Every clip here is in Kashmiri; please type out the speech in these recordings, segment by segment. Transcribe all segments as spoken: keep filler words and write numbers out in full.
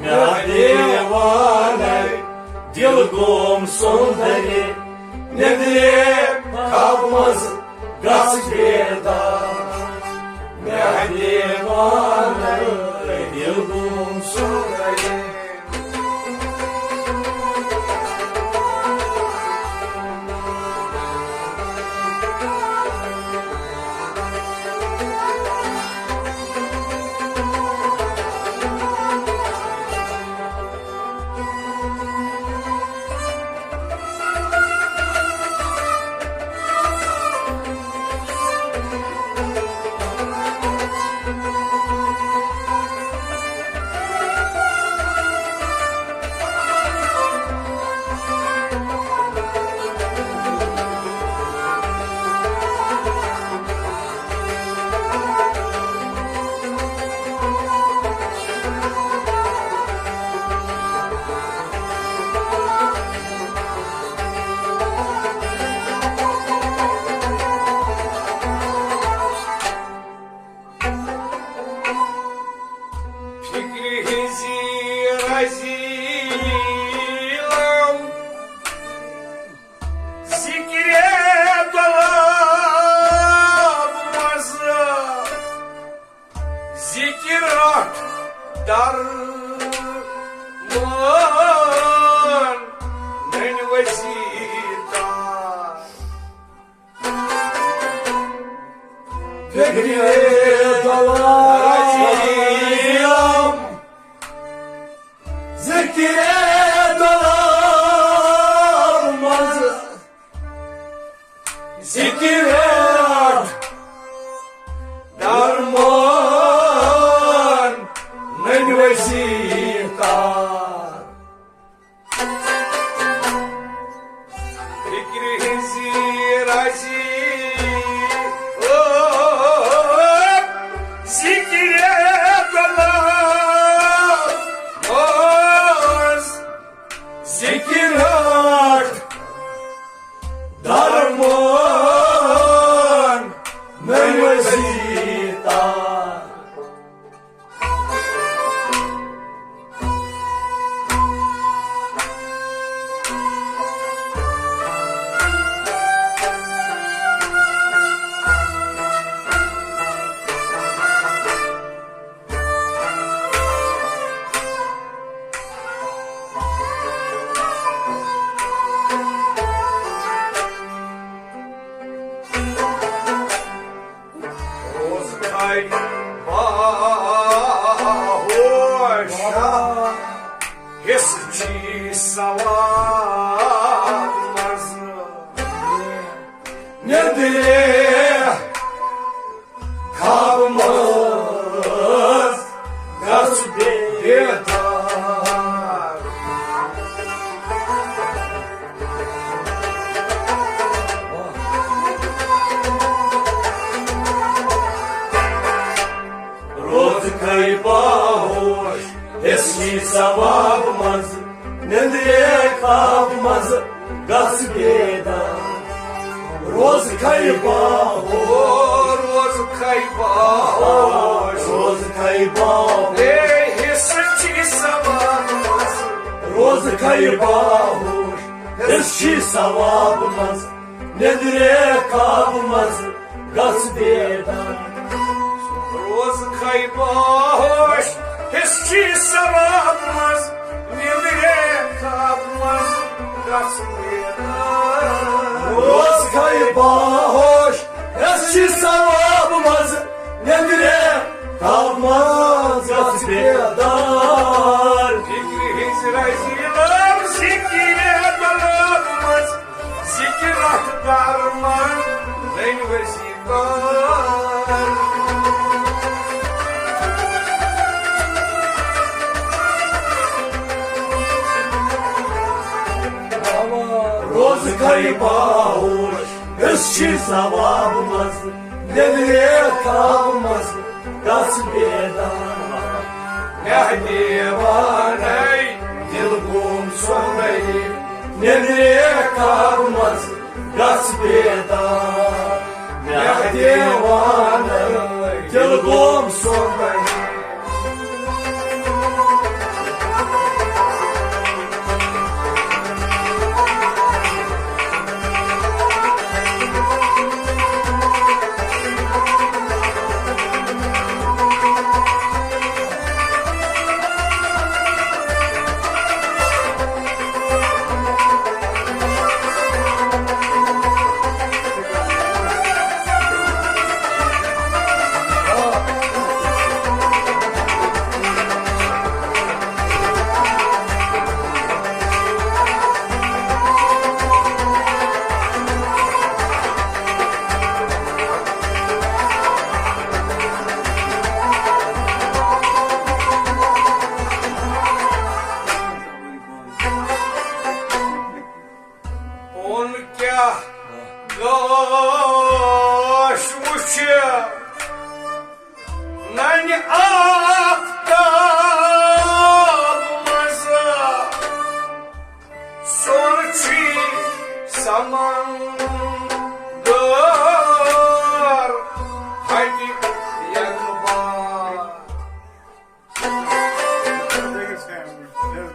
مےٚ دیوانَے دِل گوم سُندرِ، نیٚندرِ خاب منٛز گژھ بیدار۔ مےٚ دیوانَے دِل گوم سُندرِ۔ فکرِ ہٕنٛزِ رزِ لم ذکرِ طلب منٛز، ذکر رٹھ در مان ننۍ وسیع تار۔ فکرِ طلب، ذکرِ طلب منٛز، ذکر رٹھ در مان ننۍ وسیع تار۔ فکرِ ہٕنٛزِ رزِ، او، ذکرِ طلب منٛز، ذکر رٹھ در مان ننۍ وسیع تار۔ روز کھے باہوش، حصہٕ چھی ثواب منٛز۔ نیٚندرِ خاب منٛز گژھ بیدار۔ روز کھے باہوش، حصہٕ چھی ثواب منٛز، نیٚندرِ خاب منٛز گژھ بیدار۔ روز کھے باہوش، روز کھے باہوش، روز کھے باہوش۔ اے حصہٕ چھی ثواب منٛز۔ روز کھے باہوش، حصہٕ چھی ثواب منٛز، نیٚندرِ خاب منٛز گژھ بیدار۔ روز کھے باہوش، حصہٕ چھی ثواب منٛز، نیٚندرِ خاب منٛز گژھ بیدار۔ روز کھے باہوش، حصہٕ چھی ثواب منٛز، نیٚندرِ خاب منٛز گژھ بیدار۔ فکرِ ہٕنٛزِ رزِ لم ذکرِ طلب منٛز، ذکر رٹھ در مان ننۍ وسیع تار۔ روز کھے باہوش، حصہٕ چھی ثواب منٛز، نیٚندرِ خاب منٛز گژھ بیدار۔ مےٚ دیوانَے دِل گوم سۄنرَے، نیٚندرِ خاب منٛز گژھ بیدار۔ مےٚ دیوانَے دِل گوم سۄنرَے۔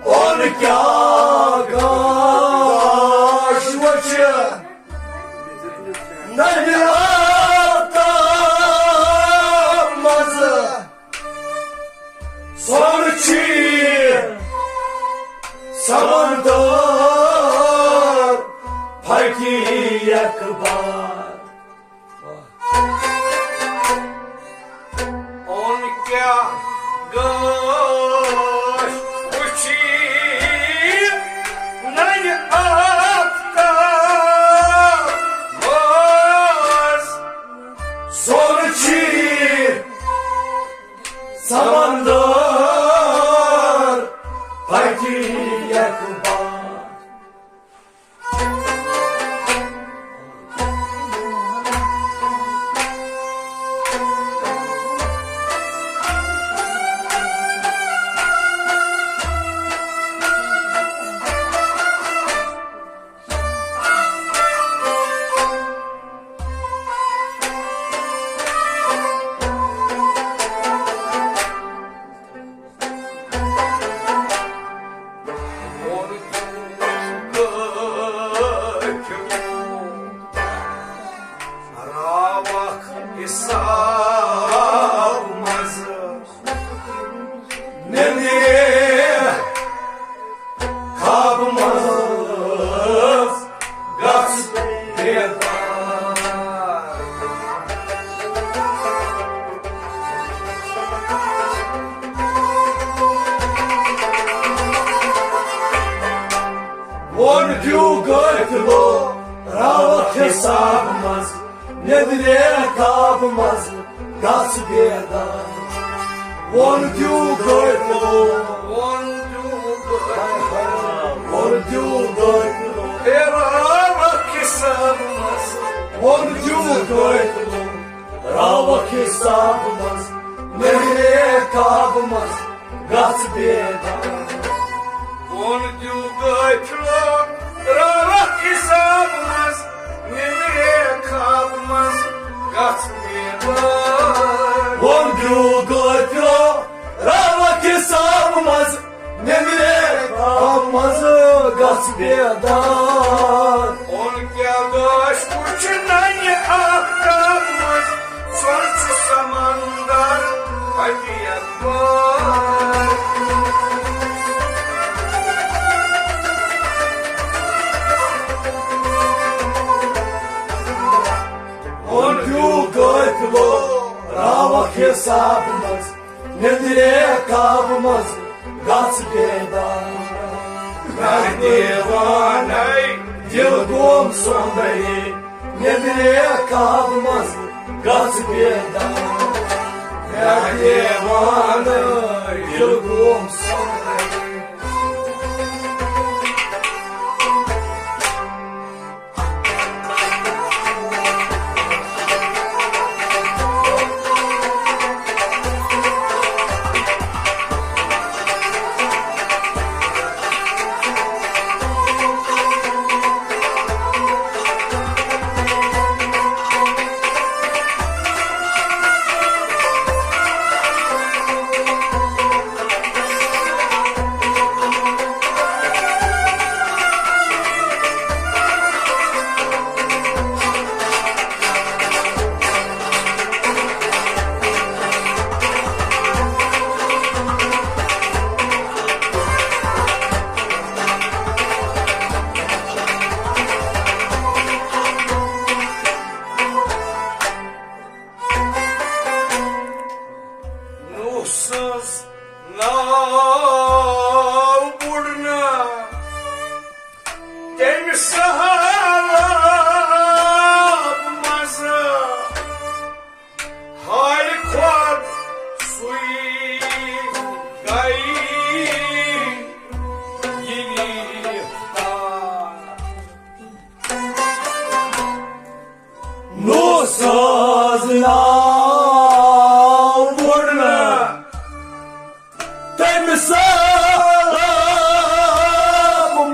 اون کیا گاش وچھ ننہِ آفتاب منٛز۔ سۄن چھی سمندر پھٹی یک بار۔ اون کیا گاش وچھی ننہِ آفتاب منٛز۔ سۄن چھی سمندر پھٹی یک بار۔ راوکھ حساب منٛز۔ نندرے خواب منٛز گژھ بیدار۔ ووٚن دیو غٲفلو راوکھ حساب منٛز۔ نیٚدرے خواب منٛز گژھ بیدار۔ ووٚن دیو غٲفلو۔ ووٚن دیو غٲفلو۔ ووٚن دیو غٲفلو۔ اے راوکھ حساب منٛز۔ ووٚن دیو غٲفلو۔ راوکھ حساب منٛز۔ نیٚدرے خواب منٛز گژھ بیدار۔ ووٚن دیو غٲفلو، راوکھ حساب منٛز، نیٚدرے خواب منٛز گژھ بیدار۔ ووٚن دیو غٲفلو، راوکھ حساب منٛز، نیٚدرے خواب منٛز گژھ بیدار۔ ووٚن کیا گاش وچھ ننہِ آفتاب منٛز۔ سۄن چھُ سمندر پھٹہِ یک بار۔ ووٚن دیو غٲفلو، راوکھ حساب منٛز۔ نیٚدرے خواب منٛز گژھ بیدار۔ مےٚ دیوانَے دِل گوم سوندرے، نیٚدرے خواب منٛز گژھ بیدار۔ مےٚ دیوانَے دِل گوم سوندرے۔ نوح سٕنٛز ناو بُڑنہٕ تٔمۍ سہلاب منٛزٕ۔ حالہِ کھۄتہٕ سُے گٔے گِرفتار۔ نوح سٕنٛز ناو بُڑنہٕ تٔمۍ سہلاب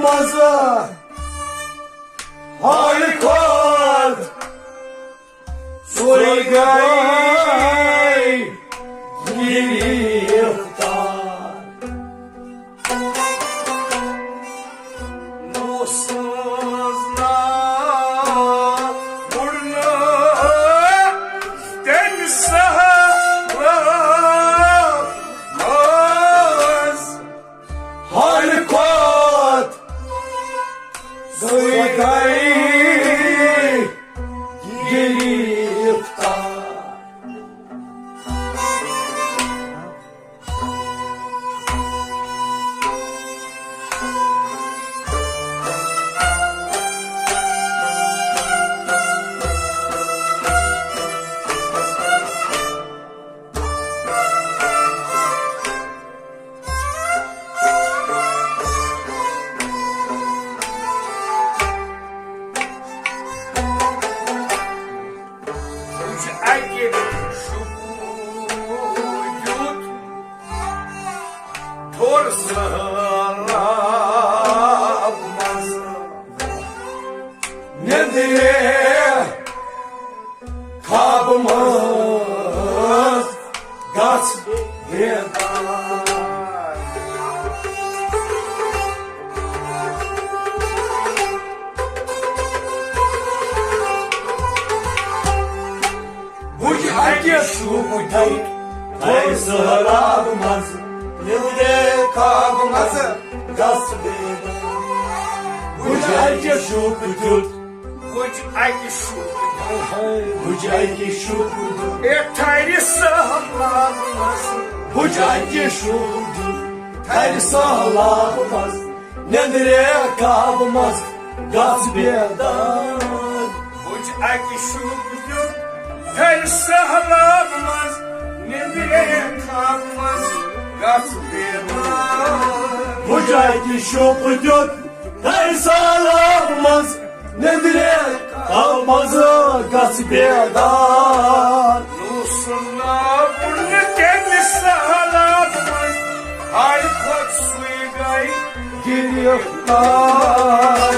منٛزٕ۔ حالہِ کھۄتہٕ سُے گٔے گِرفتار۔ گئی گرفتار۔ وٕچھ اَکہِ شُپہٕ دیُت تھوٚر سہلاب منٛز نیٚنٛدرِ۔ خواب منٛز گژھ بیدار۔ وٕچھ اَکہِ شُپہٕ دیُت تھوٚر سہلاب منٛز نیٚنٛدرِ۔ خواب منٛز گژھ بیدار۔ وٕچھ اَکہِ شُپہٕ دیُت وٕچھ اَکہِ شُپہٕ دیُت۔ وٕچھ اَکہِ شُپہٕ دیُت۔ اے تھرِ سہلاب منٛز۔ وٕچھ اَکہِ شُپہٕ دیُت۔ تھرِ سہلاب منٛز۔ نیٚنٛدرِ خواب منٛز گژھ بیدار۔ وٕچھ اَکہِ شُپہٕ دیُت۔ تھرِ سہلاب منٛز۔ نیٚنٛدرِ خواب منٛز گژھ بیدار۔ وٕچھ اَکہِ شُپہٕ دیُت۔ تھرِ سہلاب منٛز۔ نیٚنٛدرِ خواب منٛز گژھ بیدار۔ نوٗر سُنٛد ناو ووٚن نہٕ تٔمِس سہلاب منٛز، ہاے خۄد سُے گٔے گرفتار۔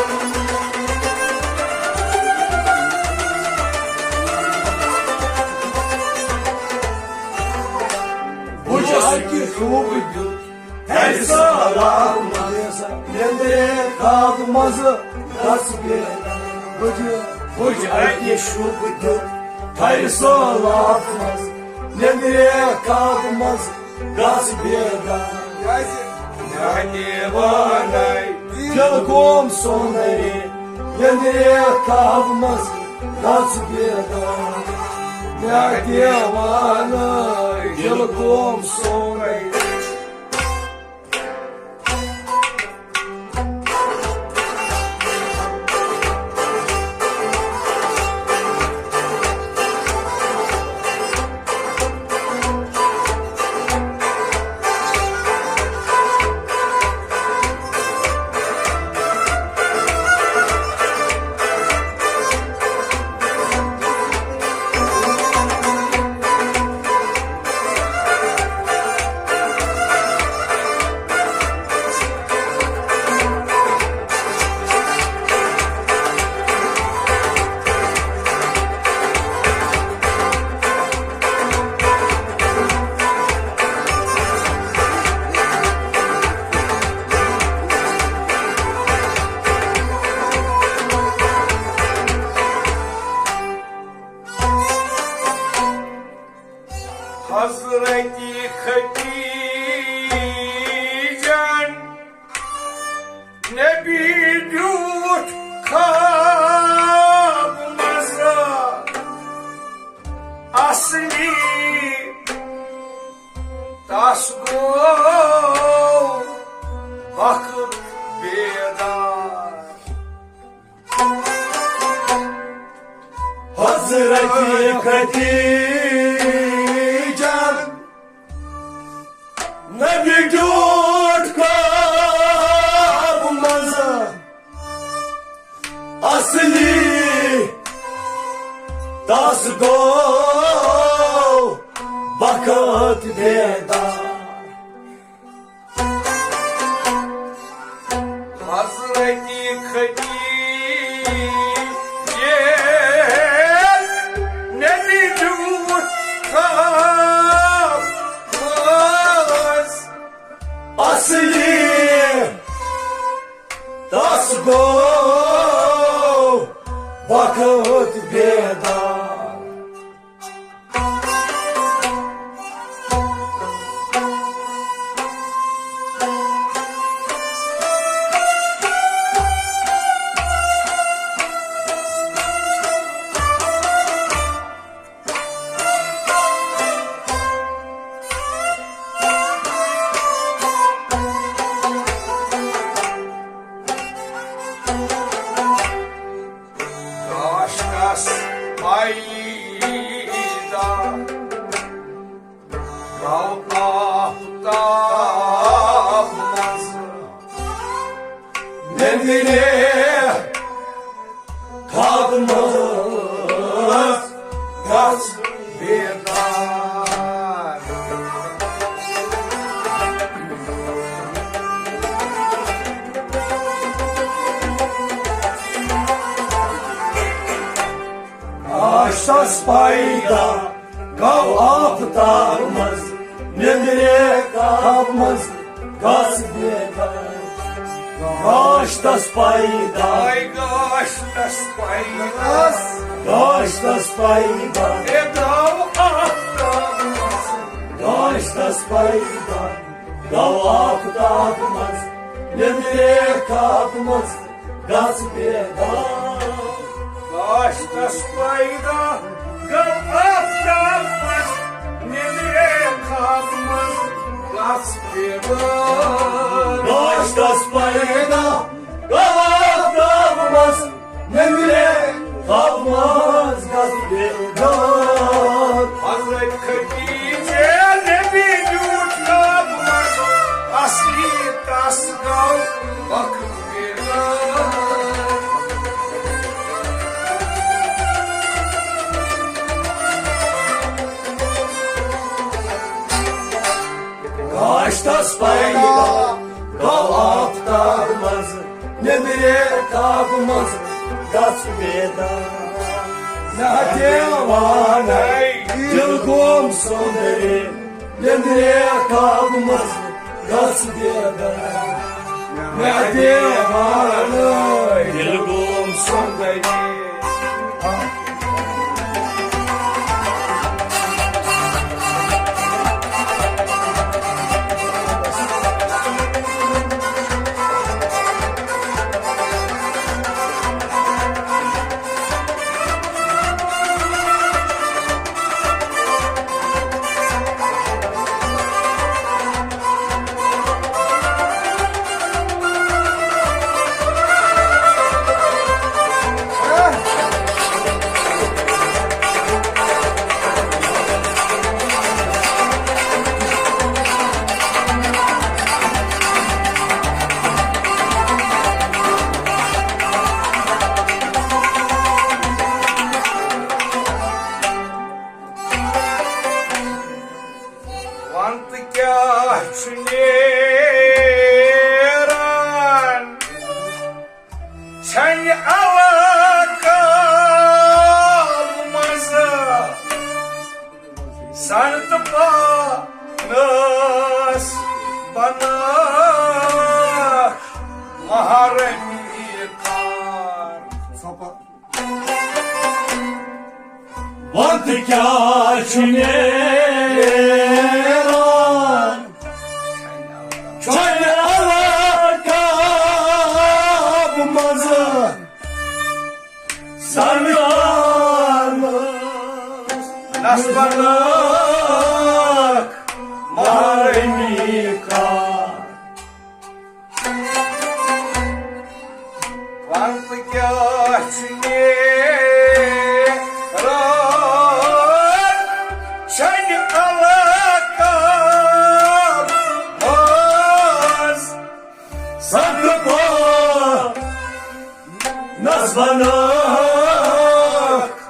وٕچھ اَکہِ شُپہٕ دیُت۔ تھرِ سہلاب منٛز۔ نیٚنٛدرِ خواب منٛز گژھ بیدار۔ وٕچھ، وٕچھ اَکہِ شُپہٕ دیُت۔ تھرِ سہلاب منٛز۔ نیٚنٛدرِ خواب منٛز گژھ بیدار۔ کیٛازِ؟ میٛانہِ وانَے دِل گوم سونَے۔ نیٚنٛدرِ خواب منٛز گژھ بیدار۔ میٛانہِ وانَے دِل گوم سونَے۔ حضرت خدیجن نبی دیُت خواب منٛز اصلی، تس گوٚو وقت بیدار۔ حضرت خدیجہ نبی دیُت خواب منٛز اصلی، تس گوٚو وقت بیدار۔ حضرت خدیجہ نبی دیُت خواب منٛز اصلی، تس گوٚو وقت بیدار۔ نیٚنٛدرِ خوابہٕ منٛز گژھ بیدار۔ گاشتس پیدا گو آفتاب منٛز، نیٚنٛدرِ خواب منٛز گژھ بیدار۔ گاشتس پیدا، اے گاشتس پیدا، گاشتس پیدا، اے گو آفتاب منٛز، گاشتس پیدا، گو آفتاب منٛز، نیٚنٛدرِ خواب منٛز گژھ بیدار۔ گاشتس پیدا گو آفتاب منٛز، نیٚنٛدرِ خواب منٛز گژھ بیدار۔ گاشتس پیدا گو آفتاب منٛز، نیٚنٛدرِ خواب منٛز گژھ بیدار۔ حضرت خدیجہ نبی نیوٗٹھ خواب منٛز، اصلی تس گو وقت بیدار۔ گاشتس پیدا گو آفتاب منٛز، نیٚنٛدرِ خواب منٛز گژھ بیدار۔ مےٚ دیوانَے دِل گوم سُنٛدرِ، نیٚنٛدرِ خواب منٛز گژھ بیدار۔ مےٚ دیوانَے دِل گوم سُنٛدرِ۔ وَن تہٕ کیٛاہ چھُ نیران چھَنہِ علاقہٕ منٛزٕ۔ سَن تہٕ پانَس بَناوَکھ محرمی کار۔ وَن تہٕ کیٛاہ چھُ نیران چھَنہِ علاقہٕ منٛزٕ۔ سَن تہٕ پانَس بَناوَکھ محرمی کار۔ وَن تہٕ کیٛاہ چھُ نیران چھَنہِ علاقہٕ منٛز۔ سَن تہٕ پانَس بَناوَکھ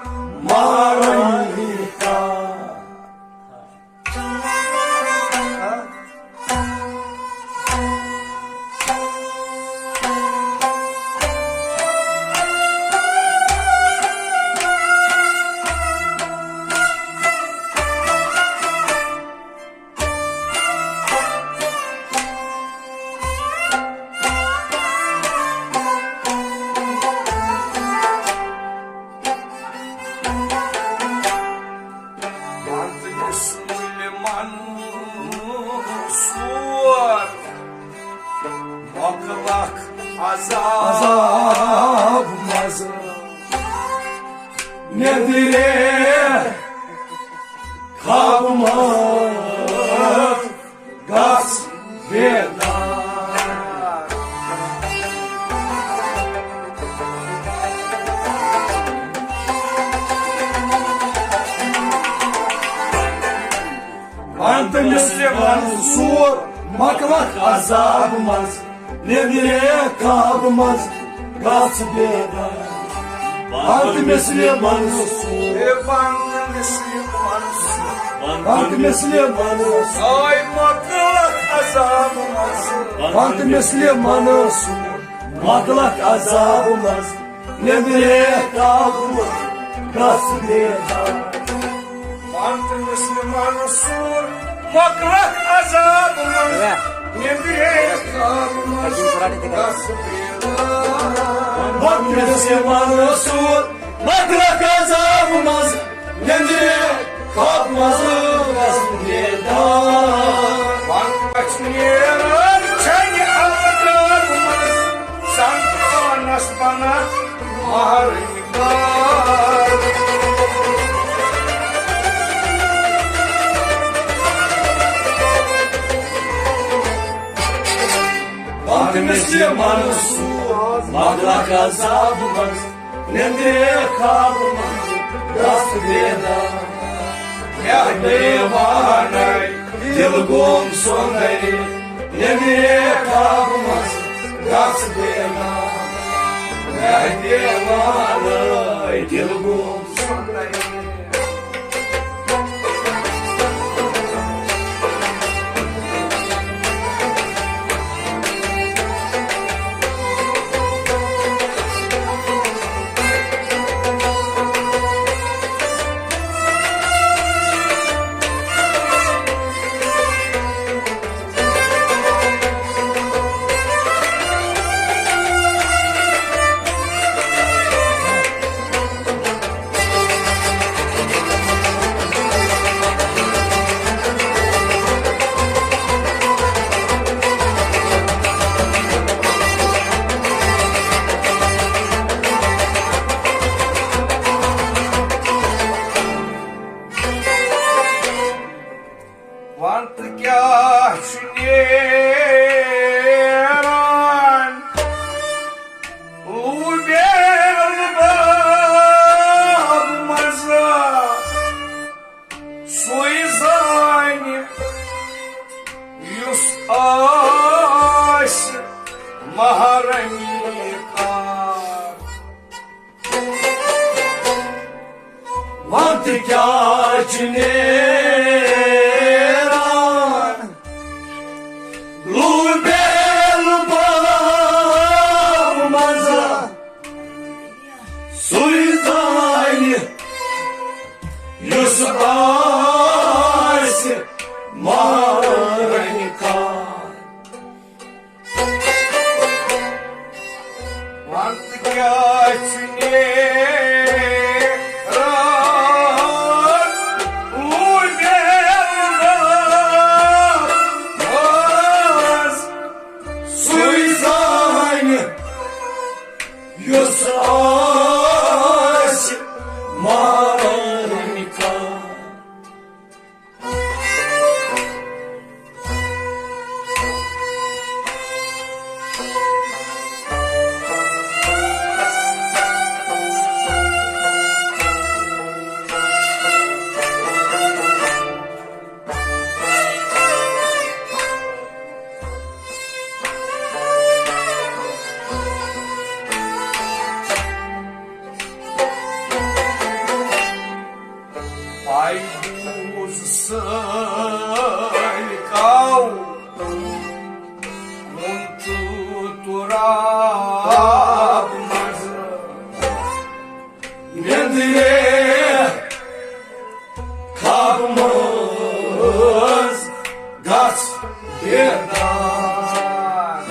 محرمی کار۔ وَن تہٕ رسول منصور، مۄکلکھ عذاب، عذاب منٛزٕ۔ نیٚنٛدرِ خواب منٛز گژھ بیدار۔ وَن تہٕ مِصرِ منصور، مۄکلکھ عذاب منٛز۔ نیٚنٛدرِ خواب منٛز گژھ بیدار۔ بنٛد مثلِ منصور۔ ہے بنٛد مثلِ منصور۔ بنٛد مثلِ منصور۔ آے مۄکلکھ عذاب منٛز۔ بنٛد مثلِ منصور۔ مۄکلکھ عذاب منٛز۔ نیٚنٛدرِ خواب منٛز گژھ بیدار۔ بنٛد مثلِ منصور۔ مۄکلکھ عذاب منٛز۔ نیٚنٛدرِ خواب منٛز گژھ بیدار۔ بنٛد مثلِ منصور۔ مۄکلکھ عذاب منٛز۔ نیٚنٛدرِ خواب منٛز گژھ بیدار۔ وَنٛدٕ چھِ نیران چھَنہِ اَوتار منٛز، سنتانَس بنان مہرٕنۍ کار۔ وَنٛدٕ چھِ نیران چھَنہِ اَوتار منٛز، سنتانَس بنان مہرٕنۍ کار۔ نیٚنٛدرِ خواب منٛز گژھ بیدار۔ مےٚ دیوانَے دِل گوم سۄندرِ۔ نیٚنٛدرِ خواب منٛز گژھ بیدار۔ مےٚ دیوانَے دِل گوم سۄندرِ۔ وَن تہٕ کیٛاہ چھُ نیران لوٗبٮ۪ن باغ منٛزٕ؟ سُے زانہِ یُس آسہِ مہرنہِ کار۔ وَن تہٕ کیٛاہ چھُ نیران لوٗبٮ۪ن باغ منٛزٕ؟ سُے زانہِ یُس آسہِ مہرنہِ کار۔ وَن تہٕ کیٛاہ چھُ نیران لوٗبٮ۪ن باغ منٛزٕ؟ سُے زانہِ یُس آسہِ مہرنہِ کار۔ پاے بوز سٲلۍ کاو، وُن تہٕ تُراب منٛزٕ۔ نیٚنٛدرِ خواب منٛز گژھ بیدار۔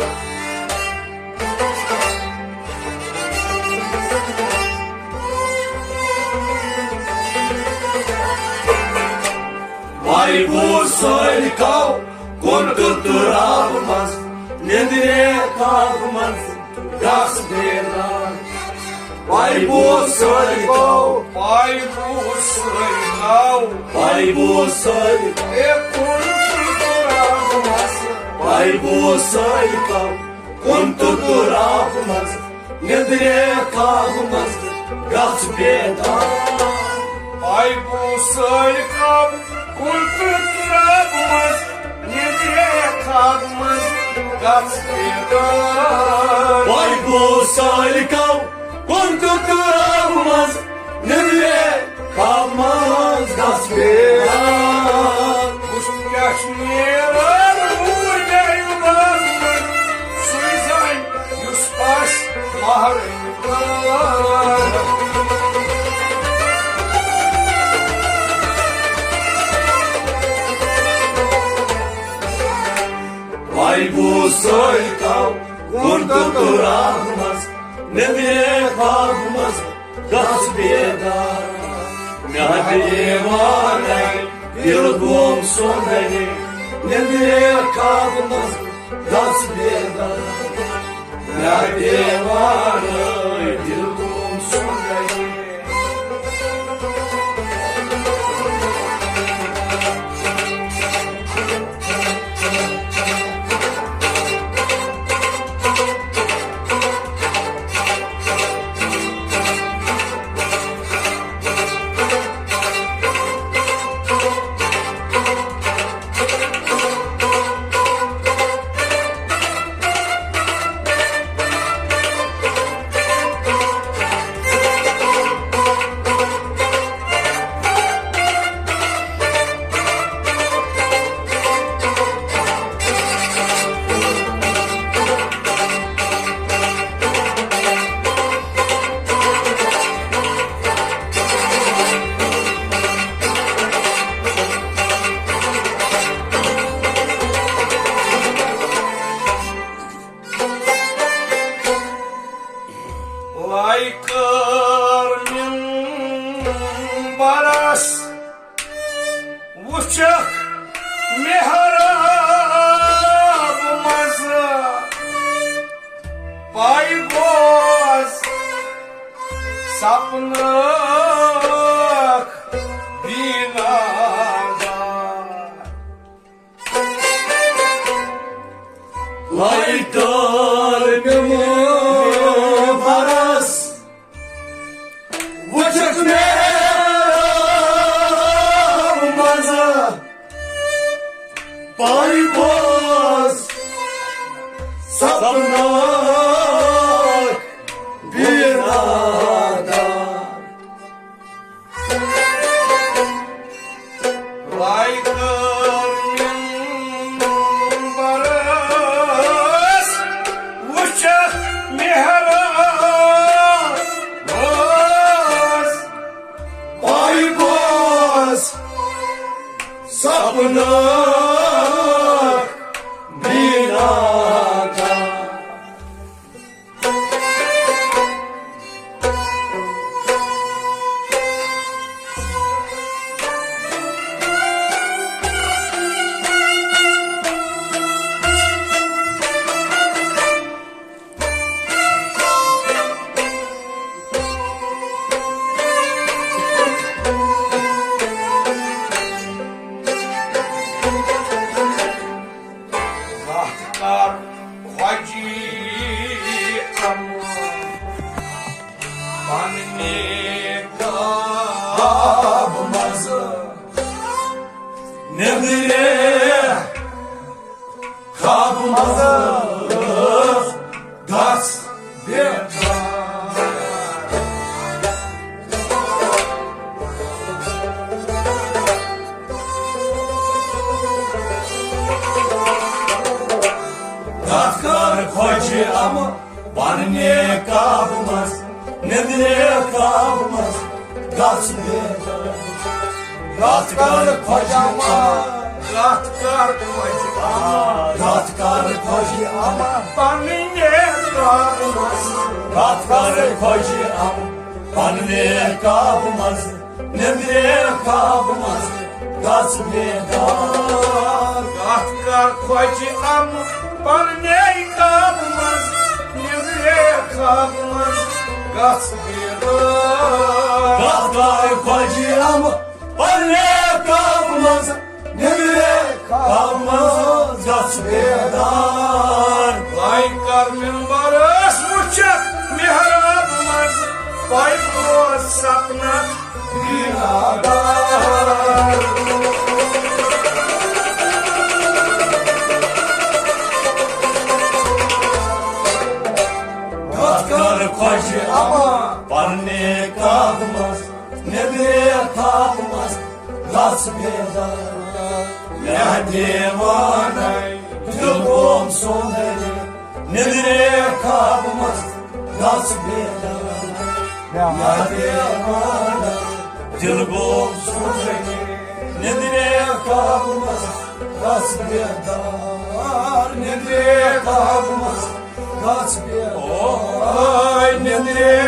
وای بوز سٲلۍ کاو، کُن تہٕ تُراب منٛز، نیٚنٛدرِ خواب منٛز گژھ بیدار۔ پاے بوز سٲلۍ کاو۔ پاے بوز سٲلۍ کاو۔ پاے بوز سٲلۍ۔ اے کُن تہٕ تُراب منٛز۔ پاے بوز سٲلۍ کاو۔ کُن تہٕ تُراب منٛز۔ نیٚنٛدرِ خواب منٛز گژھ بیدار۔ پاے بوز سٲلۍ کاو۔ کُن تہٕ تُراب منٛز۔ نیٚنٛدرِ خواب منٛز۔ گژھ بیدار۔ وۄنۍ گوٚو سالکو کوٚر تہٕ کٲم منٛز نیٚنٛدرِ خواب منٛز گژھ بیدار۔ وٕچھ کیٛاہ چھُ نیران اوٗرۍ گرِ وارٕ منٛز، سُے زانہِ یُس آسہِ مہرٕنۍ کار۔ وۄنۍ گوٚو سٲلۍ کاو، کوٚر تہٕ کوٚر آب منٛز، نیٚنٛدرِ خواب منٛز گژھ بیدار۔ مےٚ ہا دیوانَے دِل گوم سۄندَے، نیٚنٛدرِ خواب منٛز گژھ بیدار۔ مےٚ ہا دیوانَے دِل گوم سۄندَے۔ لایہِ کٔر مِنبرس وٕچھکھ محراب منٛز، پاے گوس سپنہٕ بینا دار۔ لایہِ کٔر مِنبرس وٕچھکھ محراب منٛز، پاے گوس سپنہٕ بینا دار۔ لایہِ کٔر مِنبرس وٕچھکھ محراب منٛز، پاے گوس سپنہٕ بینا دار۔ کتھ کر خۄجی اَمہٕ پننہِ خواب منٛز، نیٚنٛدرِ خواب منٛز گژھ بیدار۔ کتھ کر خۄجہِ اَمہٕ پننہِ خواب منٛز، نیٚنٛدرِ خواب منٛز گژھ بیدار۔ کتھ کر خۄجہِ اَمہٕ، کتھ کر خۄجہِ اَمہٕ، کتھ کر خۄجہِ اَمہٕ پننہِ خواب منٛز۔ کتھ کر خۄجہِ اَمہٕ پننہِ خواب منٛز، نیٚنٛدرِ خواب منٛز گژھ بیدار۔ کتھ کر خۄجہِ اَمہٕ پننے خواب منٛز، نیٚنٛدرِ خواب منٛز گژھ بیدار۔ کتھ کر خۄجہِ اَمہٕ پننے خواب منٛز، نیٚنٛدرِ خواب منٛز گژھ بیدار۔ لایہِ کر مِنبرس وٕچھکھ محراب منٛز، پاے گوس سپنہٕ بینا دار۔ پرنے کاغمس، نندرے کاغمس، گژھ بیدار۔ مےٚ دیوانَے دِل گوم سوندرے، نندرے کاغمس، گژھ بیدار۔ مےٚ دیوانَے دِل گوم سوندرے، نندرے کاغمس، گژھ بیدار۔ نندرے کاغمس، گژھ بیدار۔ اوے نندرے